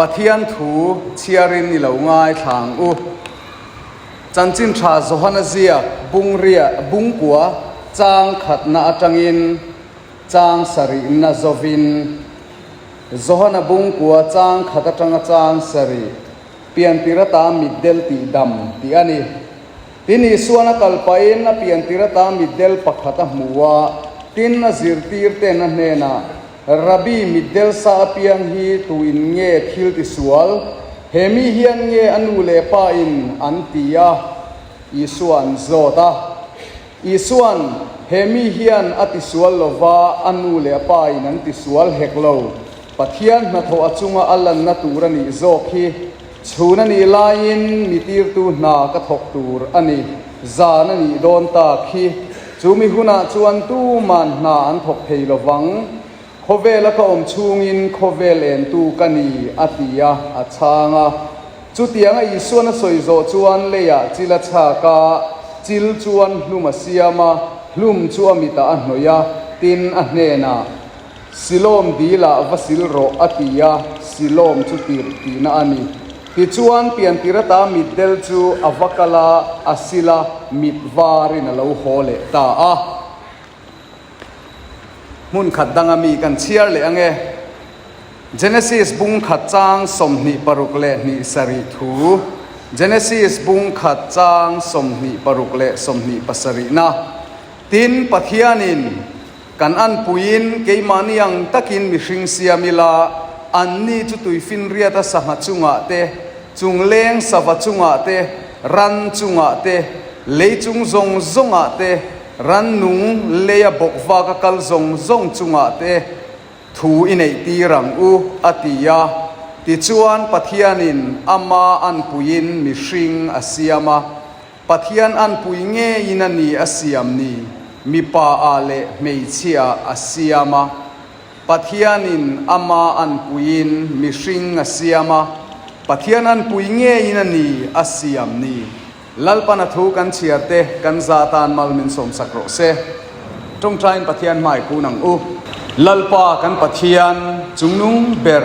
Pathian thu chhiarin i lo ngaithla ang u. Chanchin tha Johana ziak bungria bungkua chang khatna atangin chang sarihna zovin Johana bungkua chang khat atanga chang sarih piantir ata mitdel tihdam tih a ni. Tin, Isuan a kal pahin a piantir ata mitdel pakhat a hmu a, tin a zirtirten a hnenah, Rabbi, mitdel sa apiang hi tuin nge thil tisual? He mi hian nge a nu leh pa in an ti a? Isua an zawt a. Isuan, He mi hian a tisual lova, a nu leh a pa in an tisual hek lo. Pathian hnathawh a chunga a lanna tur a nih zawk hi. Chhun a nih laiin mi tirtu hna ka thawk tur a ni. Zan a nih dawn tak hi. Chu mi hunah chuan tuman hna an thawk thei lo vang. Khawvela ka awm chhungin khawvel entu ka ni, a ti a, a chhang a. Chutianga Isuan a sawi zawh chuan leiah chil a chhak a, chil chuan hlum a siam a, hlum chu a mitah a hnawih a, tin a hnenah, Silawm dilah va sil rawh, a ti a, Silawm chu tirh tihna a ni. Tichuan, piantir ata mitdel chu a va kal a, a sil a, mit varin a lo haw leh ta a. Hmun khat danga mi kan chhiar leh ang e. Genesis bung khat chang 26 leh hnih sarih thu. Genesis bung khat chang 26 leh 27 na. Tin, Pathianin kan anpuiin keimahni ang takin mihring siam ila, anni chu tuifinriata sangha chungah te, chungleng sava chungah te, ran chungah te, lei chung zawng zawngah te, Rannung leia bawk vak a kal zawng zawng chungah te thu i neih tir ang u, a ti a. Tichuan, Pathianin ama anpuiin mihring a siam a. Pathian anpui ngeiin a ni a siam ni, mipa ah leh hmeichhia a siam a. Pathianin ama anpuiin mihring a siam a. Pathian anpui ngeiin a ni a siam ni. Lalpan a thu kan chhiar te kan za tan mal min sawmsak rawh se. Tawngtaiin Pathian hmai kun ang u. Lalpa kan Pathian chungnung ber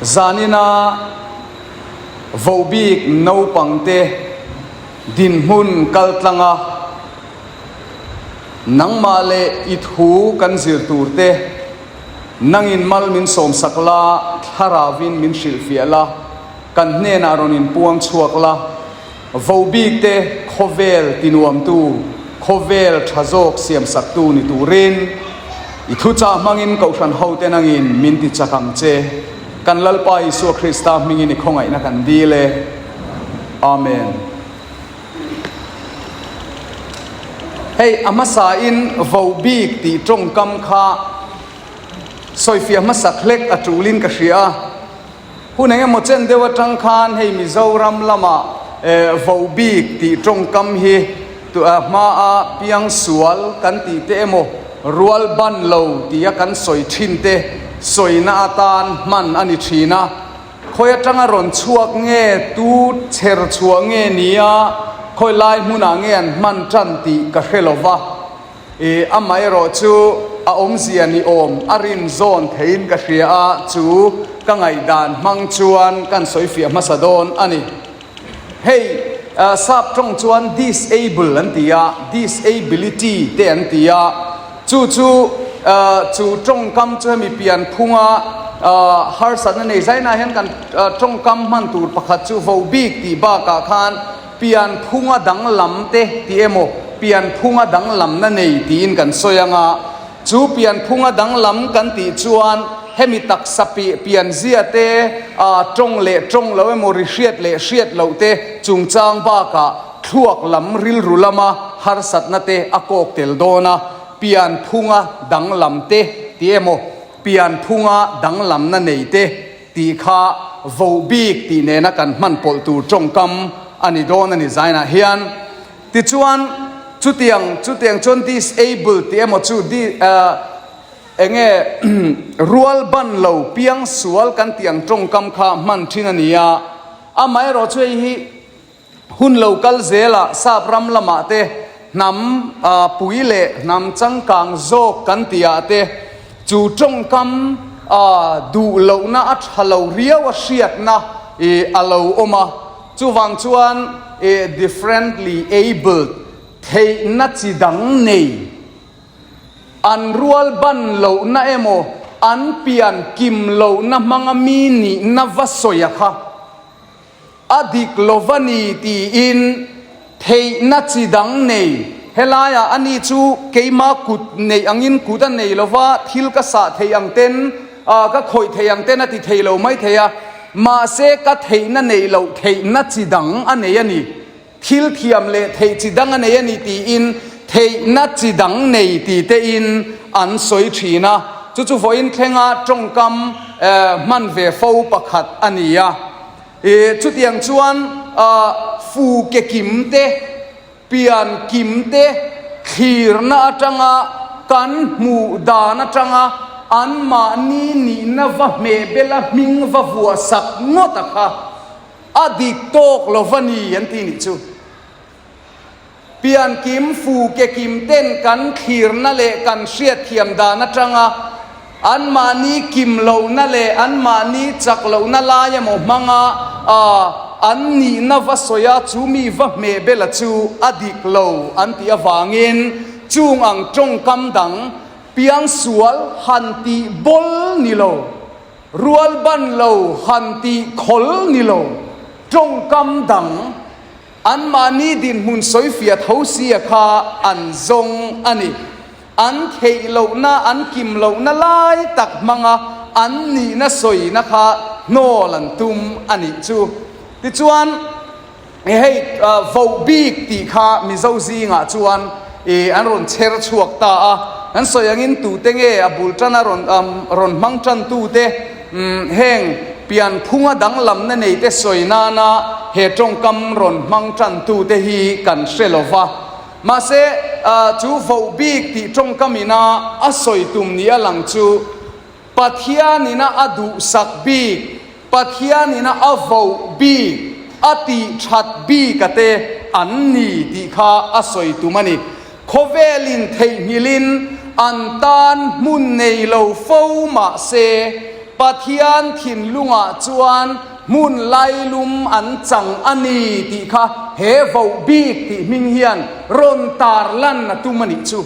zanina vohbik naupangte dinhmun kaltlanga nangmah leh i thu kan zir tur te nangin mal min sawmsak la, thlarauvin min hrilhfiah la. Kan hnenah rawn inpuang chhuak la, vo bik te khawvel tinuamtu, khawvel tha zawk siamsaktu ni turin i thuchah hmangin Kohhran hote nangin min ti chak ang che. Kan Lalpa Isua Krista hmingin i khawngaihna kan dil e. Amen. Hei a hmasain vo bik tih tawngkam kha sawifiah hmasak hlek a tulin ka hria a. Hun eng emaw chen deuh atang khan hei Mizoram lama vo bik tih tawngkam hi hmaa piangsual kan tih te emaw rual ban lo tia kan sawi thin te sawina atan hman a ni thin a. Khawi atanga rawn chhuak nge, tu chher chhuah nge nia, khawi lai hmunah nge an hman tan tih ka hre lo va. I amaherawh chu a awmzia ni awm a rin zawn theiin ka hria a, chu ka ngaihdan hmang chuan kan sawi fiah hmasa dawn a ni. Hei sap tawng chuan disable an ti a, disability te an ti a, chu chu chu tawngkam chu hemi pian phunga harsatna nei zainah hian kan tawngkam hman tur pakhat chu vo bik tih bakah khan Pianphunga danglam te ti emaw, pianphunga danglamna nei tiin kan sawi ang a. Chu pianphunga danglam kan tih chuan hemi taksa pianzia te, tawng leh tawng lo emaw, ri hriat leh hriat loh te chungchang bakah thluak lam rilru lama harsatna te a kawk tel dawn a. Pianphunga danglam te ti emaw, pianphunga danglamna nei te. Tih kha vo bik tih nena kan hman pawlh tur tawngkam a ni dawn a ni zainah hian. Tichuan, chutiang chutiang chuan disable tih emaw chu di enge rual ban lo piang sual kan tih ang tawngkam kha hman thin a ni a. Amaherawh chu hei hi Hun lo kal zelah sap ram lamah te hnam pui leh hnam changkang zawk kan tihah te chu tawngkam duh lohna a tha lo riau a hriatna a lo awm a. Chuvang chuan differently abled theihna chi dang nei an rual ban lohna emaw an pian kim lohna hmanga mi nihna va sawi a kha. A dik lo va ni tiin theihna chi dang nei. Helaiah ani chu keima kut neih angin kut a nei lo va, thil ka sah theih ang ten, ka khawih theih ang ten a ti thei lo mai thei a. Mahse ka theihna neih loh theihna chi dang a nei a ni. Thil thiam leh theih chi dang a nei a ni tiin theihna chi dang nei ti tein an sawi thin a. Chu chu vawiin thlenga tawngkam hman ve fo pakhat a ni a. Chutiang chuan fu ke kim te, pian kim te thlirna atanga kan hmuh dan atanga anmahni nihna va hmeh bela hming va vuah sak ngawt a kha. A dik tawk lo va ni an ti nih chu. Pian kim fu ke kim ten kan thlirna leh kan hriatthiam dan atanga anmahni kim lohna leh anmahni chak lohna lai emaw hmanga an nihna va sawi a, chu mi va hmeh bela chu a dik lo an tih avangin chung ang tawngkam dang piangsual han tih bawl ni lo. Rual ban lo han tih khawl ni lo, tawngkam dang anmahni dinhmun sawifiah tho sia kha an zawng a ni. An theih lohna, an kim lohna lai tak hmanga an nihna sawina kha hnawl an tum a nih chu. Tichuan. Hei voh bik tih kha Mizo zingah chuan an rawn chher chhuak ta a, an sawi angin tute nge a bul tana rawn rawn hmang tantute heng pianphunga danglamna neite sawi nana he tawngkam rawn hmang tantute hi kan hre lo va. Mahse chu voh bik tih tawngkam ina a sawi tum ni a lang chu Pathianina a duhsak bik, Pathianina a voh bik, a tih that bik a te an ni tih kha a sawi tum a ni. Khawvelin theihnghilhin an tan hmun nei lo fo mah se, Pathian thinlungah chuan hmun lailum an chang a ni tih kha he voh bik tih hming hian rawn tarlan a tum a nih chu.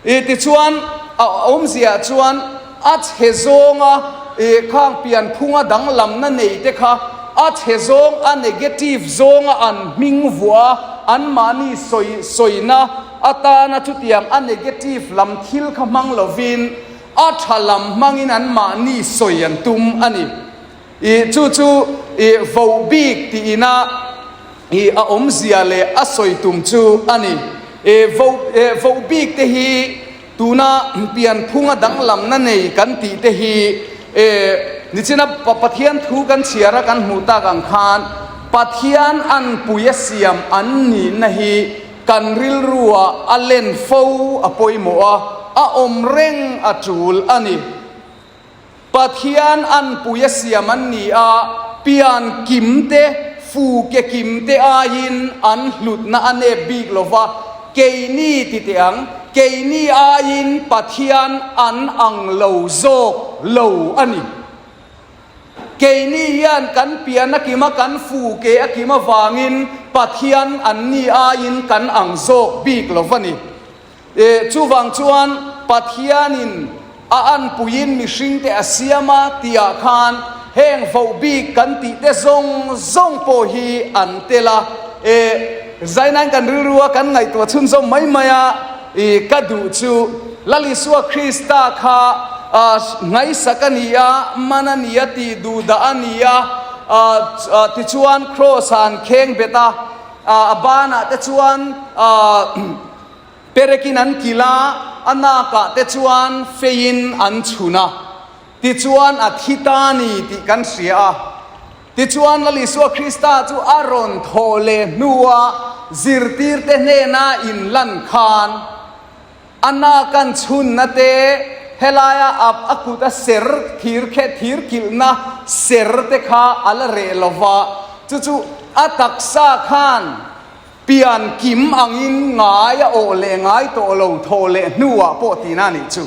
I tichuan a awmziah chuan a chhe zawnga i khang pianphunga danglamna nei te kha a chhe zawng a negative zawnga an hming vuah a, anmahni sawi sawina atana chutiang a negative lam thil kha hmang lovin a tha lam hmangin anmahni sawi an tum a ni. I chu chu i voh bik tih ina i a awmzia leh a sawi tum chu a ni. I voh voh bik te hi tuna pianphunga danglamna nei kan tih te hi i nichina Pathian thu kan chhiar a kan hmuh tak ang khan Pathian anpui a siam an nihna hi kan rilruah a len fo a pawimawh a, a awm reng a tul a ni. Pathian anpui a siam an ni a, pian kim te, fu ke kim te aiin an hlutna a nep bik lo va, keini ti teh ang, keini aiin Pathian an ang lo zawk lo a ni. Keini hian kan pian a kim a, kan fu ke a kim avangin Pathian an ni aiin kan ang zawk bik lo va ni. E, chuvang chuan Pathianin a anpuiin mihringte a siam a tihah khan heng voh bik kan tihte zawng zawng pawh hi an tel a. E, zainain kan rilru a kan ngaihtuah chhunzawm mai mai a, e, ka duh chu Lal Isua Krista kha ngaihsak a ni a, man a ni a, tih duh dah a ni a, tichuan Kraws-ah an kheng bet a, a banah te chuan Perekin an kilh a, a nakah te chuan feiin an chhun a, tichuan a thi ta ni tih kan hria a. Tichuan Lal Isua Krista chu a rawn thawh leh hnua zirtirte hnena inlan khan a nakan chhunna te, helaia a a kut a ser thir khe thir kilhna ser te kha a la reh lo va, chu chu a taksa khan Pian kim angin ngai a awh leh ngai tawh lo thaw leh hnuah pawh tihna a nih chu.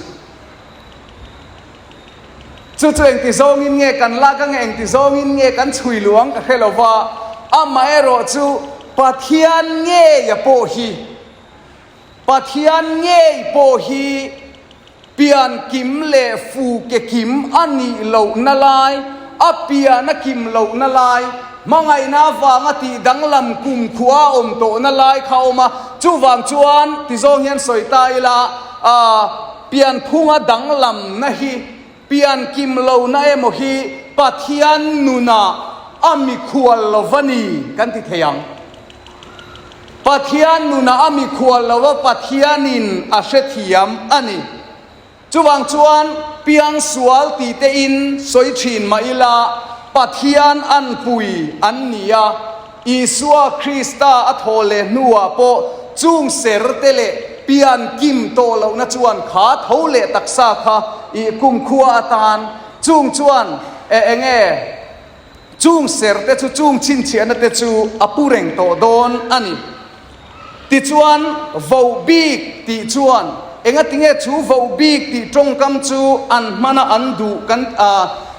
Chu chu engti zawngin nge kan lak anga engti zawngin nge kan chhui luh ang ka hre lo va, amaherawhchu Pathian ngeia pawh hi, Pathian ngei pawh hi pian kim leh fu ke kim a nih lohna lai, a pian a kim lohna lai, hmangaihna avanga tih danglam kumkhua a awm tawhna lai kha a awm a. Chuvang chuan tizawng hian sawi ta ila, pianphunga danglamna hi pian kim lohna emaw hi Pathian nunah a mikhual lo va ni kan ti thei ang. Pathian nunah a mikhual lo va Pathianin a hrethiam a ni. Chuvang chuan piangsual ti tein sawi thin mah ila Pathian anpui an ni a, Isua Krista a thawh leh hnuah pawh chung ser te leh pian kim tawh lohna chuan kha tho leh taksa kha i kumkhua atan chung chuan e enge chung ser te chu chung chhinchhiahna te chu a pu reng tawh dawn a ni. Tichuan voh bik tih chuan engatinge chu voh bik tih tawngkam chu an hmana an duh kan a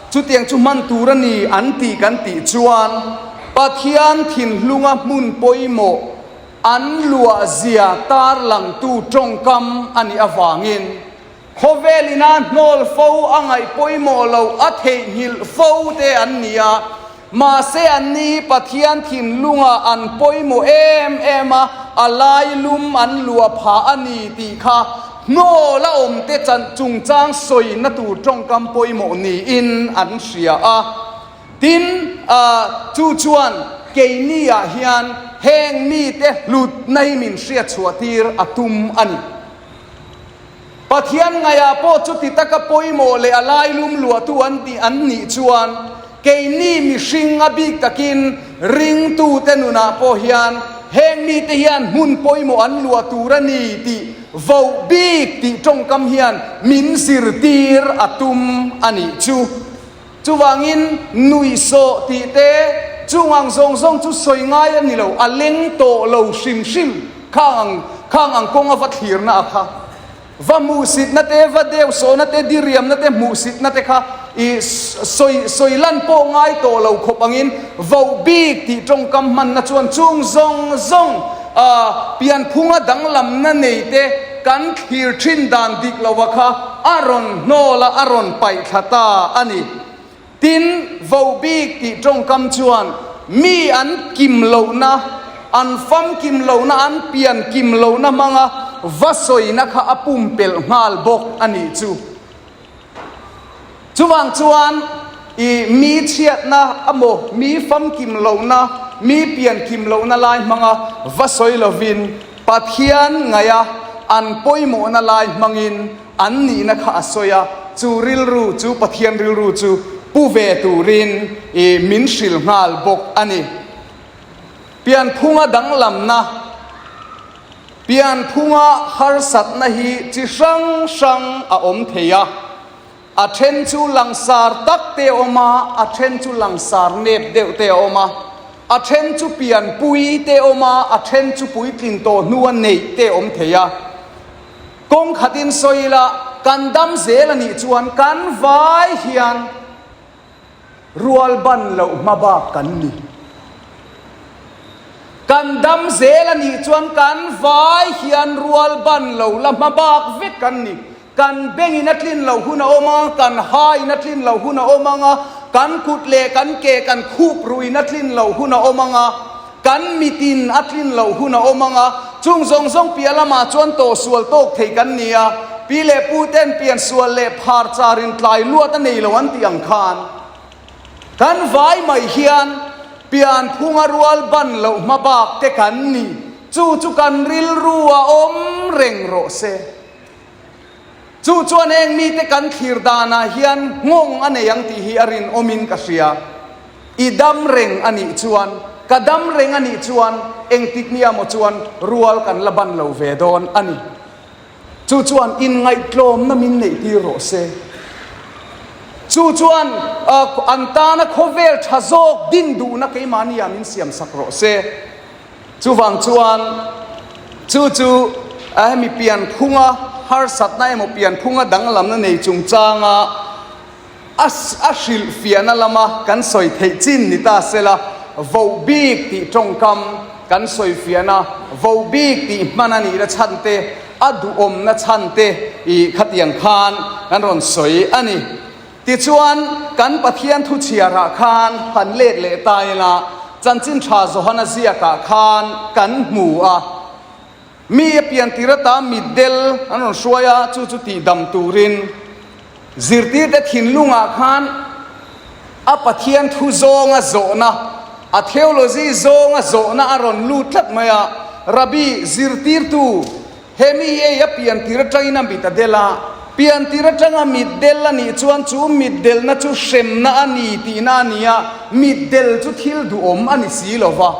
chutiang chu hman tur a ni an tih kan tih chuan Pathian thinhlunga hmun pawimawh an luah zia tarlangtu tawngkam a nih avangin Khawvel ina hnawl fo a ngaih pawimawh loh a theihnghilh fo te an ni a, mahse anni hi Pathian thinlungah an pawimawh em em a, a lailum an luah phah a ni tih kha hnawl a awm te chungchang sawina tur tawngkam pawimawh niin an hria a. Tin, chu chuan keini ah hian heng mite hlutna hi min hriatchhuah tir a tum a ni. Pathian ngaihah pawh chuti taka pawimawh leh a lailum luahtu an tih an nih chuan keini mihring a bik takin ringtute nunah pawh hian heng mite hian hmun pawimawh an luah tur a ni tih voh bik tih tawngkam hian min zirtir a tum a nih chu. Chuvangin nuihsawh tih te chung ang zawng zawng chu sawi ngai a ni lo, a leng tawh lo hrim hrim khang ang khang ang kawnga va thlirna a kha. Va hmuhsitna te, va deuhsawhna te, diriamna te, hmuhsitna te kha i sawi sawi lan pawh ngai tawh lo khawp angin voh bik tih tawngkam hmanna chuan chung zawng zawng a pianphunga danglamna nei te kan thlir thin dan dik lova kha a rawn hnawl a, a rawn paih thla ta a ni. Tin, vo bik tih tawngkam chuan mi an kim lohna, an famkim lohna, an pian kim lohna hmanga va sawina kha a pumpelh nghal bawk a nih chu. Chuvang chuan i mi chhiatna amaw, mi famkim lohna, mi piankim lohna lai hmanga va sawi lovin Pathian ngaiha an pawimawhna lai hmangin an nihna kha a sawi a, chu rilru chu Pathian rilru chu pu ve turin i min hrilh nghal bawk a ni. Pianphunga danglamna, Pianphunga harsatna hi chi hrang hrang a awm thei a, a then chu langsar tak te a awm a, a then chu langsar nep deuh te a awm a, a then chu pianpui te a awm a, a then chu puitlin tawh hnua neih te a awm thei a. Kawng khatin sawi ila, kan dam zel a nih chuan kan vai hian, Rual ban loh hma bak kan ni. Kan dam zel a nih chuan kan vai hian rual ban lo la hma bak vek kan ni. Kan bengin a tlin loh hun a awm ang, kan hain a tlin loh hun a awm ang a, kan kut leh kan ke kan khup ruin a tlin loh hun a awm ang a, kan mitin a tlin loh hun a awm ang a, chung zawng zawng piah lamah chuan tawhsual tawk thei kan ni a, pi leh pu ten piansual leh phar charin tlai luat a nei lo an tih ang khan kan vai mai hian pianphunga rual ban loh hma bak te kan ni, chu chu kan rilru a awm reng rawh se. Chu chuan heng mite kan thlir danah hian nghawng a nei ang tih hi a rinawmin ka hria. I dam reng a nih chuan, ka dam reng a nih chuan engtik nia maw chuan rual kan la ban lo ve dawn a ni. Chu chuan inngaihtlawmna min neihtir rawh se. Chu chuan an tana khawvel tha zawk din duhna keimahnia min siamsak rawh se. Chuvang chuan chu chu hemi pianphunga harsatna emaw pianphunga danglamna nei chungchanga A a hrilhfiahna lama kan sawi theih chin ni ta sela, voh bik tih tawngkam kan sawifiahna, voh bik tih hman a nihna chhan te, a duhawmna chhan te i khatiang khan kan rawn sawi a ni. Tichuan, kan Pathian thu chhiarah khan han let leh ta ila, Chanchin Tha Johana ziakah khan kan hmu a. Mi a pian tir ata mitdel an rawn hruai a, chu chu tihdam turin zirtirte thinlungah khan a Pathian thu zawnga zawhna, a theology zawnga zawhna a rawn lut tlat mai a, Rabbi, zirtirtu, he mi hi ei a pian tir atangin a mit a del a, pian tir atanga mitdel a nih chuan chu mitdelna chu hremna a ni tihna a ni a, mitdel chu thil duhawm a ni si lo va.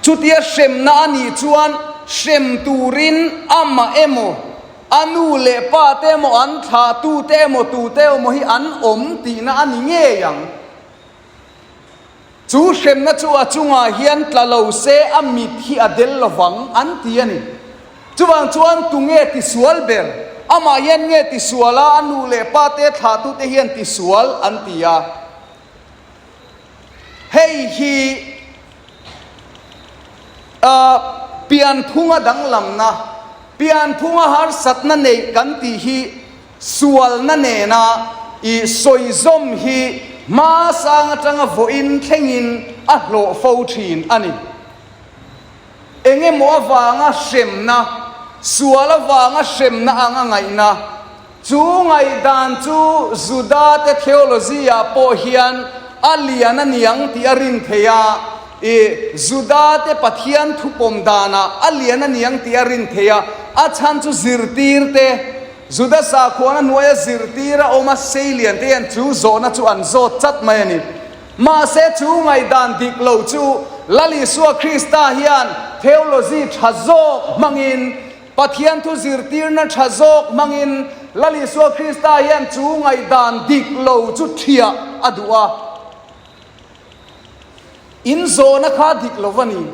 Chutia hremna a nih chuan hrem turin amah emaw, a nu leh pa te emaw, an thlahtu te emaw, tute emaw hi an awm tihna a ni ngei ang. Chu hremna chu a chungah hian tla lo se a mit hi a del lovang an ti a ni. Chuvang chuan tunge tisual ber? Amah hian nge tisual a, a nu leh pa te, thlahtute hian tisual an ti a. Hei hi pianphunga danglamna, pianphunga harsatna neih kan tih hi sualna nena i sawizawm hi hmasang atanga vawiin thlengin a hlawh fo thin a ni. Eng emaw avanga hremna, sual avanga hremna anga ngaihna, Chu ngaihdan chu Juda-te theology-ah pawh hian a lian a niang tih a rin theih a, i Juda-te Pathian thupawm danah a lian a niang tih a rin theih a, a chhan chu zirtirte, Juda sakhuana hnuaia zirtir a awm a seilian te hian chu zawhna chu an zawt chat mai a ni. Mahse chu ngaihdan dik lo chu Lal Isua Krista hian theology tha zawk hmangin Pathian thu zirtirna tha zawk hmangin Lal Isua Krista hian chu ngaihdan dik lo chu thiah a duh a. In zawhna kha dik lo va ni.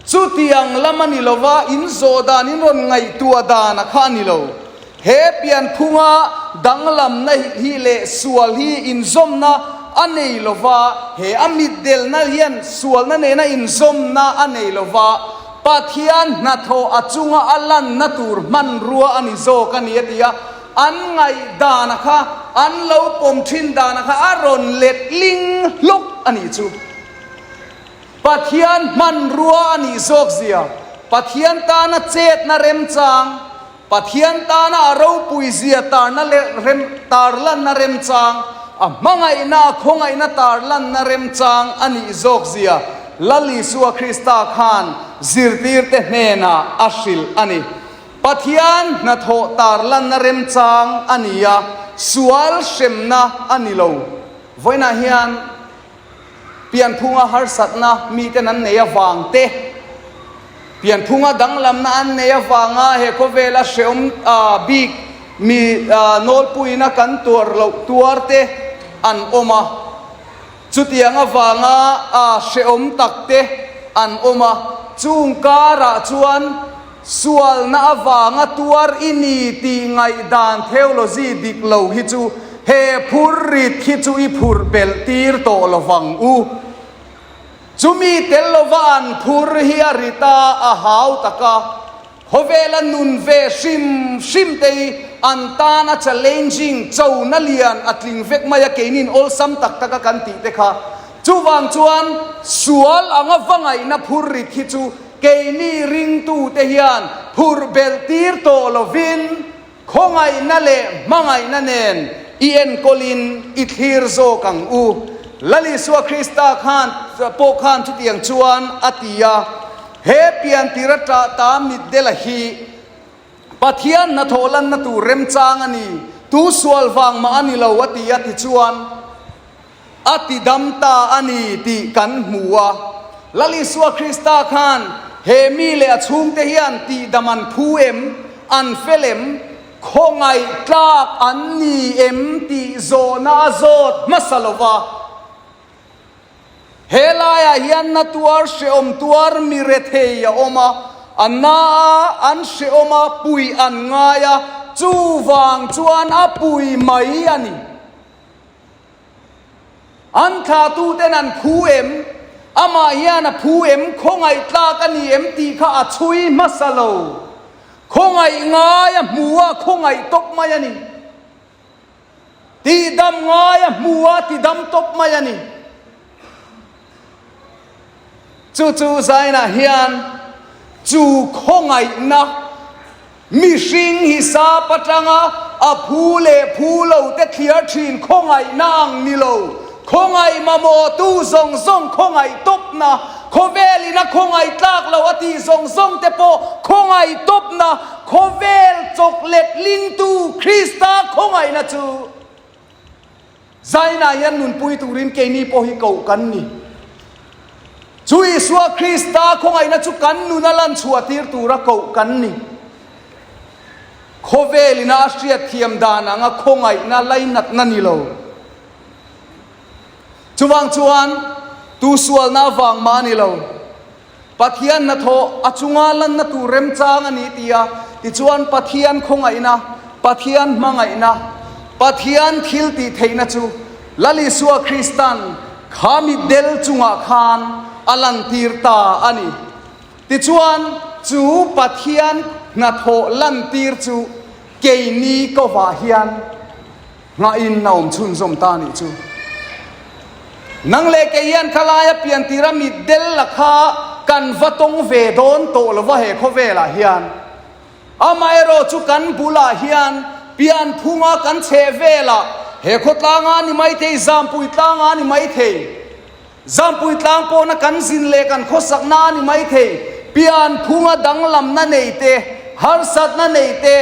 Chutiang lam a ni lo va, in zawh dan, in rawn ngaihtuah dan a kha a ni lo. He pianphunga danglamna hi leh sual hi inzawmna a nei lo va, he a mitdelna hian sualna nena inzawmna a nei lo va, Pathian hnathawh a chunga a lanna tur hmanrua a ni zawk a ni a ti a, an ngaihdana kha, an lo pawm thin dana kha a rawn let ling hlawk a nih chu. Pathian hmanrua a nih zawk zia, Pathian tana chetna remchang, Pathian tana a ropui zia tarna leh rem tarlanna remchang, a hmangaihna a khawngaihna tarlanna remchang a nih zawk zia Lal Isua Krista khan zirtirte hnenah a hrilh a ni. Pathian hnathawh tarlanna remchang a ni a, sual hremna a ni lo. Vawiinah hian Pianphunga harsatna miten an nei avang te, pianphunga danglamna an nei avanga he khawvela hreawm bik mi nawlpuiina kan tuar loh tuar te an awm a. Chutiang avanga hreawm tak te an awm a. Chung karah chuan Sualna avanga tuar i ni tih ngaihdan theology dik lo hi chu he phurrit hi chu i phurh belh tir tawh lo vang u. Chumi tel lova an phur hi a rit a, a hau tak a. Khawvela nun ve hrim hrim te hi an tan a challenging, chona lian a tling vek mai a, keinin awlsam tak taka kan tih te kha. Chuvang chuan sual anga va ngaihna phurrit hi chu Keini ringtute hian phurh belh tir tawh lovin khawngaihna leh hmangaihna nen i enkawlin i thlir zawk ang u. Lal Isua Krista khan pawh khan chutiang chuan a ti a, He piantir a ṭah ta mitdela hi Pathian hnathawh lanna tur remchang a ni, tu sual vang mah a ni lo a ti a tichuan, A ti dam ta a ni tih kan hmu a. Lal Isua Krista khan he mi leh a chhungte hian tihdam an phu em, an fel em, khawngaih tlak an ni em tih zawhna a zawt hmasa lo va. He laiah hian na tuar hrehawm tuar mi rethei a awm a, a na a, an hrehawm a, puih an ngai a. Chuvang chuan a pui mai a ni. An thlahtuten an phu em? Amah hian a phu em? Khawngaih tlak a ni em tih kha a chhui hmasa lo. Khawngaih ngai a hmu a, khawngaih tawp mai a ni. Tihdam ngai a hmu a, tidam tawp mai a ni. Chu chu Zainah hian chu khawngaihna mihring hisap atanga a phu leh phu lo te thliar thin khawngaihna ang ni lo, khawngaih mamawhtu zawng zawng khawngaih tawpna, khawvelin a khawngaih tlak lo a tih zawng zawng te pawh khawngaih tawpna, khawvel chawk let lingtu Krista khawngaihna chu Zainah hian nunpui turin keini pawh hi koh kan ni. Chu Isua Krista khawngaihna chu kan nuna lan chhuah tir tura koh kan ni. Khawvelina a hriatthiam dan anga khawngaihna lainatna ni lo. Chuvang chuan tu sualna avang mah a ni lo. Pathian hnathawh a chunga lanna tur remchang a ni ti a, tichuan Pathian khawngaihna, Pathian hmangaihna, Pathian thil tih theihna chu Lal Isua Kristan kha mitdel chungah khan a lantir ta a ni. Tichuan chu Pathian hnathawh lantir chu keini kovah hian Nghahin a awm chhunzawm ta anih chu. Nang leh kei hian khalaia pian tira mitdel la kha kan va tawng ve dawn tawh lova he khawvelah hian. Amaherawh chu kan bulah hian pian phunga kan chheh velah he khawtlanga a ni maithei, Zampui tlanga a ni maithei. Zampui tlang pawhna kan zin leh kan khawsakna a ni mai thei. Pian phunga danglamna nei te, harsatna nei te,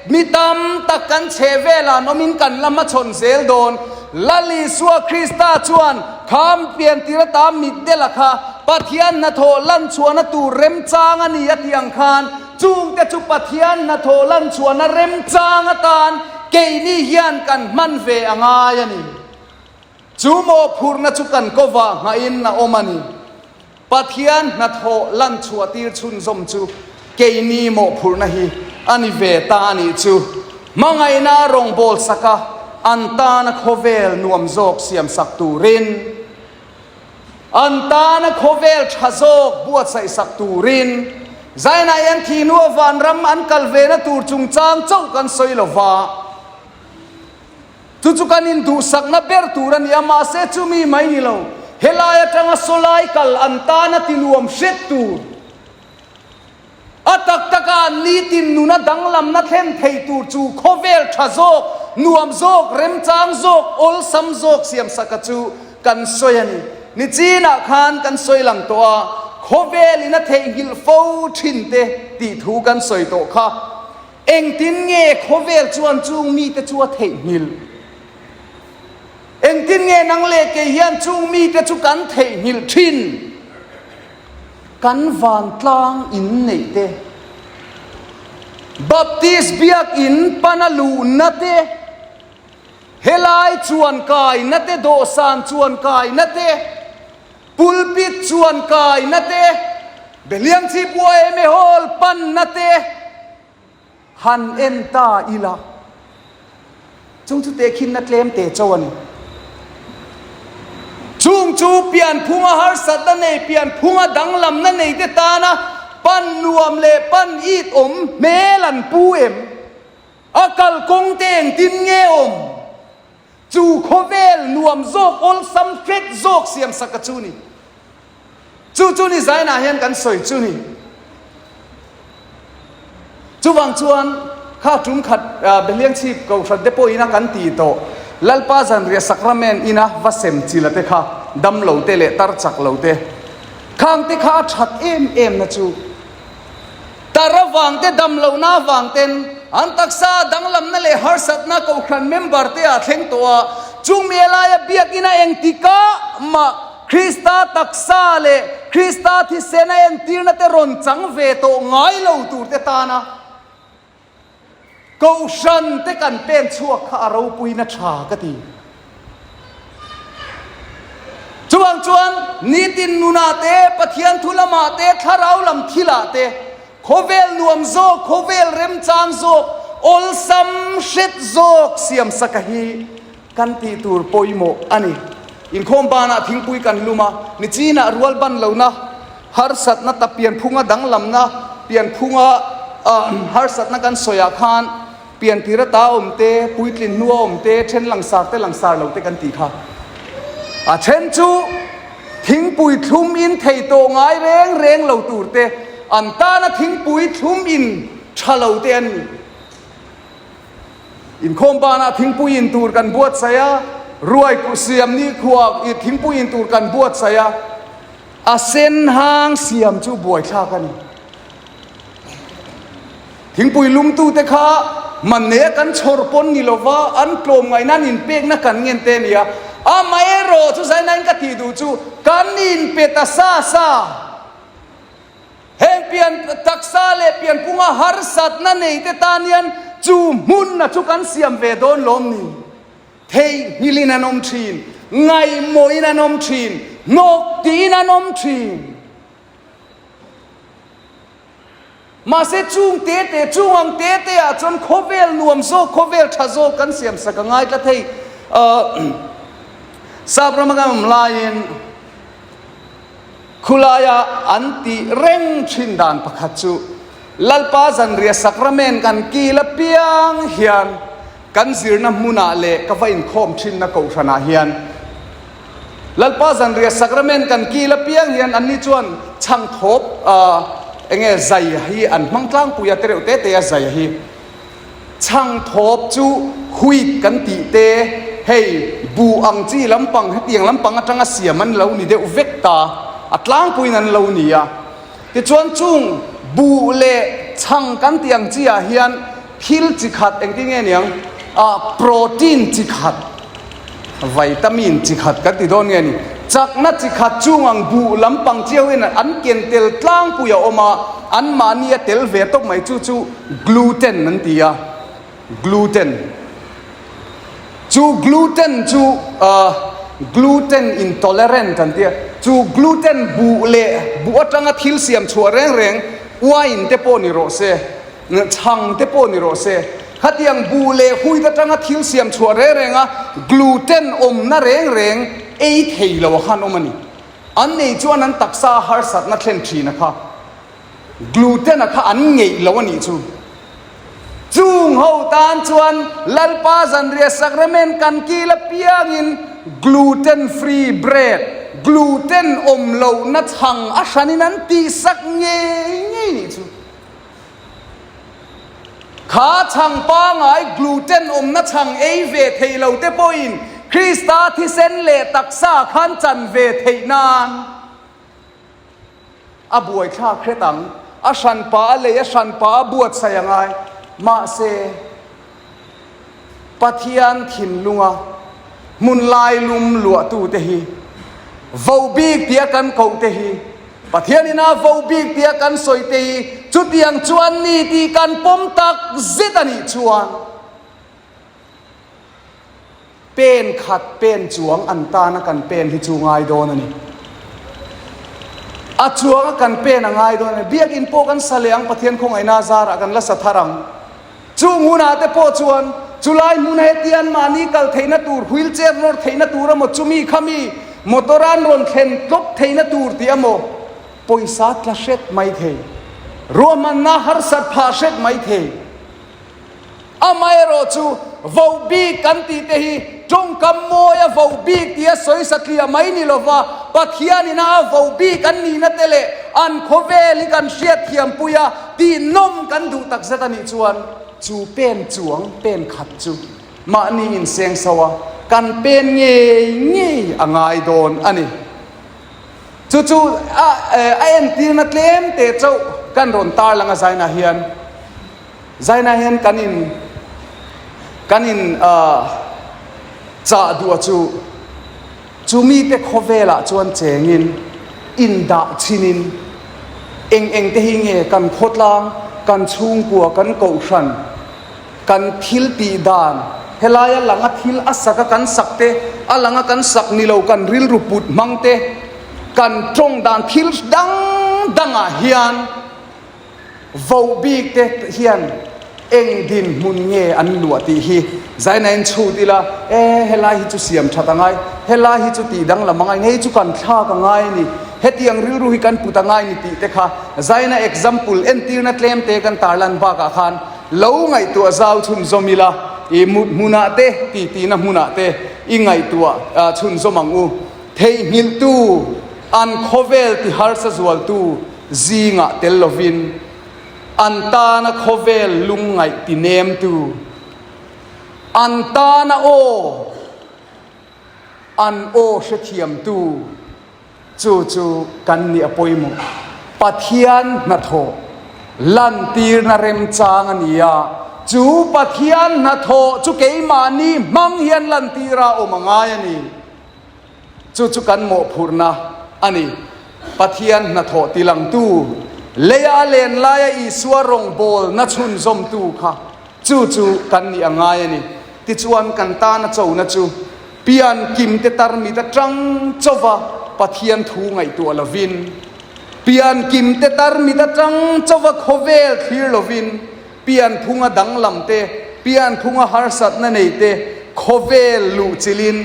mi tam tak kan chheh velah an awmin kan la hmachhawn zel dawn. Lal Isua Krista chuan kham pian tir ata mitdela kha Pathian hnathawh lanchhuahna tur remchang a ni a tih ang khan chungte chu Pathian hnathawh lanchhuahna remchang atan keini hian kan hman ve a ngai a ni. Chu mawhphurhna chu kan kovah nghahin a awm a ni. Pathian hnathawh lanchhuah tir chhunzawm chu keini mawhphurhna hi a ni ve ta a nih chu. Hmangaihna rawngbâwl saka an tâna khawvêl nuam zâwk siamsak tûrin, an tâna khawvêl ṭha zâwk buatsaihsak tûrin, Zainah hian thihnu a vânram an kal vena tûr chungchâng chauh kan sawi lo va. Chu chu kan induhsakna ber tur a ni a, mahse chumi mai ni lo, helai atanga sawlai kal an tana tinuam hret tur, a tak taka an nitin nuna danglamna thlen thei tur chu khawvel tha zawk, nuam zawk, remchang zawk, awlsam zawk siamsaka chu kan sawi a ni. Nichinah khan kan sawi lang tawh a, khawvelin a theihnghilh fo thin te tih thu kan sawi tawh kha. Engtin nge khawvel chuan chung mite chu a theihnghilh? Engtin nge nang leh kei hian chung mite chu kan theihnghilh thin? Kan vantlang in neih te, Baptist biakinn pana luhna te, helai chuankaina te, dawhsan chuankaina te, pulpit chuankaina te, Behliangchhip yma Hall panna te, Han en ta ila, chung chu tehkhinna tlem te cho a ni. Chung chu pianphunga harsatna nei, pianphunga danglamna nei te tana pan nuam leh pan it awm hmel an pu em? A kalkawng te engtin nge awm? Chu khawvel nuam zawk awlsam hret zawk siamsaka chu ni. Chu chu ni zainah hian kan sawi chu ni. Chuvang chuan kha tum khat Behliangchhip Kohhran te pawh ina kan ti tawh Lalpa Zanriah Sacrament ina va sem chila te kha dam lo te leh tar chak lo te khang te kha a that em em na chu Tar avang te, dam lohna avang ten an taksa danglamna leh harsatna Kohhran member te ah thleng tawh a, chung mi laia biakina engtikah mah Krista taksa leh Krista thisena entirna te rawn chang ve tawh ngai lo tur te tana Kohhran te kan pen chhuak kha a ropuina tha ka ti. Chuvang chuan nitin nunah te, Pathian thu lamah te, thlarau lam thilah te, khawvel nuam zawk, khawvel remchang zawk, awlsam hret zawk siamsaka hi kan tih tur pawimawh a ni. Inkhawm banah thingpui kan lum a, nichinah rual ban lohna, harsatna ta pianphunga danglamna, pianphunga harsatna kan sawiah khan piantir ata awm te, puitlin hnua awm te, then langsar te langsar lo te kan tih kha. A then chu thingpui thlum in thei tawh ngai reng reng lo tur te, an tana thingpui thlum in tha lo te an ni. Inkhawm banah thingpui in tur kan buatsaih a, ruai siam ni khuah i thingpui in tur kan buatsaih a, a sen hang siam chu buaithlak a ni. Thingpui lumtute kha man neia kan chhawr pawn ni lova an tlawmngaihna an inpekna kan ngen te a ni a, amaherawh chu zainain ka tih duh chu kan inpe ta sa sa. Heng pian taksa leh pianpunga harsatna neite tan hian chu hmunna chu kan siam ve dawn lawm ni? Theihnghilhin an awm thin, ngaihmawhin an awm thin, hnawk tiin an awm thin. Mahse chung te te, chung ang te te ah chuan khawvel nuam zawk, khawvel tha zawk kan siam sak a ngai tlat hei. Sap rama kan awm laiin Khulaia an tih reng thin dan pakhat chu Lalpa zanriah sakramen kan kil apiang hian kan zirna hmunah leh ka va inkhawm thinna kohhranah hian Lalpa zanriah sakramen kan kil apiang hian anni chuan chhangthawp enge zai hi an hmang tlangpui a tereuh te te a zai hi. Chhangthawp chu wheat kan tih te, hei buh ang chi lampang hetiang lampang atanga siam an lo ni deuh vek ta, a tlangpuiin an lo ni a. Tichuan chung buh leh chhang kan tih ang chi ah hian thil chi khat engtin nge niang ah protein chi khat, vitamin chi khat kan ti dawn nge ni, chakna chi khat chung ang buh lampang chiau hian an ken tel tlangpui a awm a, anmahni a tel ve tawp mai chu chu gluten an ti a, gluten chu gluten chu ah gluten intolerant an ti a, chu gluten buh leh buh atanga thil siam chhuah reng reng wine te pawh ni rawh se. Chhang te pawh ni rawh se. Khatiang buh leh huit atanga thil siam chhuah reng reng a gluten awmna reng reng ei thei lo a khan awm a ni. An nei chuan an taksa a harsatna thlen thin a kha. Gluten a kha an ngeih lo a nih chu. Chung ho tan chuan Lalpa zanriah sakramen kan kil apiangin gluten free bread, gluten awm lohna chhang a hranin an tihsak ngei ngei nih chu. Kha chhang pangai gluten awmna chhang ei ve thei lo te pawhin Krista thisen leh taksa khan chan ve theih nan a buaithlak hret ang. A hranpa a lei, a hranpa a buatsaih a ngai. Mahse. Pathian thinlunga hmun lailum luahtute hi vo bik tia kan kohte hi, Pathian ina vo bik tia kan sawite hi chutiang chuan ni tih kan pawm tak zet a nih chuan pen khat pen chuang an tana kan pen hi chu ngai dawn a ni. A chuanga kan pen a ngai dawn a ni. Biakinn pawh kan sa leh ang, Pathian khawngaihna zarah kan la sa thar ang. Chung hunah te pawh chuan chulai hmuna hetian mahni kal theihna tur, wheelchair nawr theihna tur emaw, chumi khami motor an rawn thlen tlawp theihna tur tih emaw, pawisa tla hret mai thei, ruahmanna harsat phah hret mai thei. Amaherawhchu, voh bik kan tih te hi tawngkam mawia voh bik tia sawi satliah mai ni lova, Pathianina a voh bik an nihna te leh an khawvel hi kan hriatthiampui a, Tih nawm kan duh tak zet a nih chuan chu pen chuang pen khat chu mahni inseng so a, kan pen ngei ngei a ngai dawn a ni. Chu chu a a entirna tlem te chauh kan rawn tarlang a zainah hian zainah hian kan in kan in chah duh a chu. Chu mite khawvelah chuan chengin, indah chhinin, eng eng te hi nge kan khawtlang, kan chhungkua, kan kohhran, kan thil tih dan, helaia langa thil a sak a kan sak te, a langa kan sak ni lo kan rilru put hmang te, kan tawng dan thil dang dangah hian voh bik te hian. Eng dinhmun nge an luah tih hi zainain chhut ila, e helai hi chu siam that a ngai, helai hi chu tih danglam a ngai, hei chu kan thlak a ngai a ni, hetiang rilru hi kan put a ngai ni tih te kha zaina example entirna tlem te kan tarlan bakah khan lo ngaihtuah zau chhunzawm ila, i mut hmunah te titihna hmunah te i ngaihtuah chhunzawm ang u. Theihnghilhtu, an khawvel ti harsa zualtu zingah tel lovin, An tana khawvel lungngaih ti nemtu, an tana aw, an aw hrethiamtu chu chu kan nih a pawimawh. Pathian hnathawh lantirna remchang a ni a, chu Pathian hnathawh chu keimahni hmang hian lantira awm a ngai a ni. Chu chu kan mawhphurhna a ni. Pathian hnathawh tilangtu, leia a len laia Isua rawngbawlna chhunzawmtu kha chu chu kan nih a ngai a ni. Tichuan, kan tana chona chu pian kimte tarmit atang chauva Pathian thu ngaihtuah lovin, pian kimte tarmit atang chauva khawvel thlir lovin, Pianphunga danglam te, pianphunga harsatna nei te khawvel luhchilhin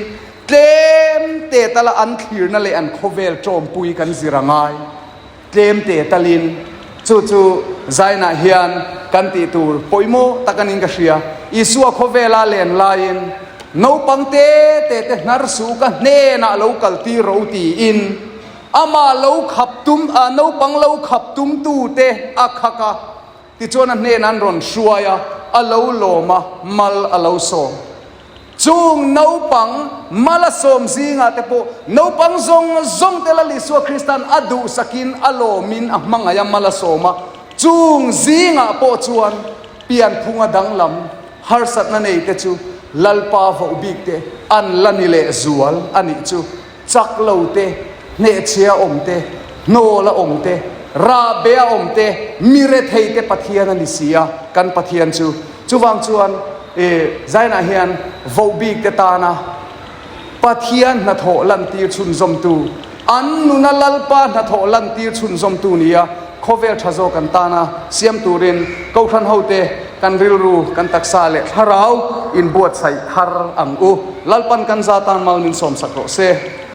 tlem te tala an thlirna leh an khawvel tawmpui kan zir a ngai. Tlem te talin chu chu Zainah hian kan tih tur pawimawh tak anin ka hria. Isua khawvela len laiin naupang te te te hnar suh ka hnenah lo kal tir ro tiin amah lo khap tum, naupang lo khap tumtute a khak a. Tichuan a hnenah an rawn hruai a, a lo lawm a, mal a lo sawm. Chung naupang mal a sawm zingah te pawh naupang zawng zawng te Lal Isua Krista'n a duhsakin a lawmin a hmangaih a, mal a sawm a. Chung zingah pawh chuan pianphunga danglam harsatna nei te chu Lalpa voh bik te an la ni leh zual a nih chu. Chak lo te, hnehchhia awm te, hnawl a awm te, rahbe a awm te, mi rethei te Pathian a ni si a, kan Pathian chu. Chuvang chuan i Zainah hian voh bik te tana Pathian hnathawh lantir chhunzawmtu, an nuna Lalpa hnathawh lantir chhunzawmtu nia khawvel tha zawk an tana siam turin Kohhran hote kan rilru, kan taksa leh thlarau inbuatsaih thar ang u. Lalpan kan za tan mal min sawmsak rawh se.